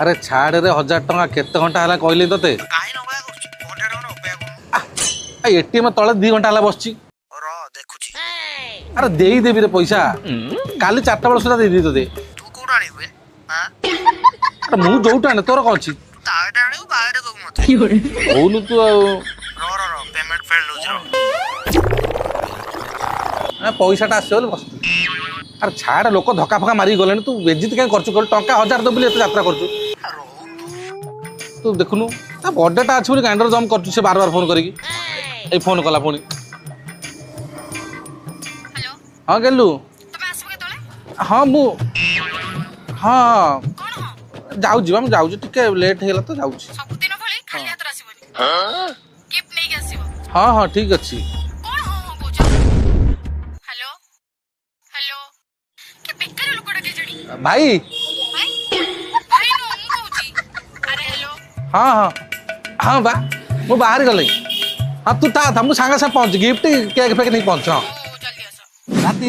ଆରେ ଛାଡ଼ରେ, 1000 ଟଙ୍କା କେତେ ଘଣ୍ଟା ହେଲା କହିଲି ତତେ। କାହିଁ ନଗା କରୁଛୁ? ଘଣ୍ଟା ଟଙ୍କା ଅପେକ୍ଷା କରୁନୁ। ଏଟିଏମ୍ ତଳେ 2 ଘଣ୍ଟା ହେଲା ବସିଛି। ର, ଦେଖୁଛି। ଆରେ ଦେଇଦେବି ରେ ପଇସା, କାଲି 4ଟା ବେଳ ସୁଦ୍ଧା ଦେଇଦେବି ତତେ। ତୁ କୋଉଠୁ ଆଣିବୁ ବେ? ଆଁ? ଆରେ ମୁଁ ଯୋଉଠୁ ଆଣେ, ତୋର କଣ ଅଛି? ତାଟା ଆଣିବୁ, ବାହାରେ ଦବୁ ମତେ। କହୁନୁ ତୁ ଆଉ। ର ର ର, ପେମେଣ୍ଟ ଫେଲ୍ ହଉଛି, ର। ଆ, ପଇସାଟା ଆସିବ ବୋଲି ବସିଥିଲି। ଆରେ ଛାଡ଼, ଲୋକ ଧକ୍କା ଫକା ମାରିକି ଗଲେଣି। ତୁ ବେଜିତ କାହିଁ କରୁଛୁ କହିଲୁ? ଟଙ୍କା 1000 ଦେବୁ ବୋଲି ଏତେ ଯାତ୍ରା କରୁଛୁ? ତୁ ଦେଖୁନୁ, ତା ବର୍ଥଡେଟା ଅଛି ବୋଲି ଗାଣ୍ଡର ଜମ୍ କରୁଛୁ। ସେ ବାର ବାର ଫୋନ କରିକି, ଏଇ ଫୋନ କଲା ପୁଣି। ହ୍ୟାଲୋ। ହଁ ଗେଲୁ। ତମେ ଆସିବ କେତେବେଳେ? ହଁ, ମୁଁ ହଁ। କଣ ହଁ? ଯାଉଛି ବା, ମୁଁ ଯାଉଛି। ଟିକେ ଲେଟ୍ ହେଇଗଲା ତ, ଯାଉଛି। ସବୁଦିନ ଭଳି ଖାଲି ହାତରେ ଆସିବନି, ଗିଫ୍ଟ ନେଇକି ଆସିବ। ହଁ ହଁ, ଠିକ ଅଛି। କଣ ହଁ ହଁ କହୁଛ? ହ୍ୟାଲୋ, ହ୍ୟାଲୋ, କି ବେକାର ଲୋକଟା କେଜାଣି। ଭାଇ। ଭାଇ ଭାଇ ନୁହଁ, ମୁଁ କହୁଛି। ଆରେ ହ୍ୟାଲୋ। ହଁ ହଁ ହଁ ବା, ମୁଁ ବାହାରି ଗଲି। ହଁ, ତୁ ତା ଥା, ମୁଁ ସାଙ୍ଗେ ସାଙ୍ଗେ ପହଞ୍ଚି, ଗିଫ୍ଟ କେକ୍ ଫେକ୍ ନେଇକି ପହଞ୍ଚ। ହଁ। ହଉ, ଜଲ୍ଦି ଆସ। ରାତି।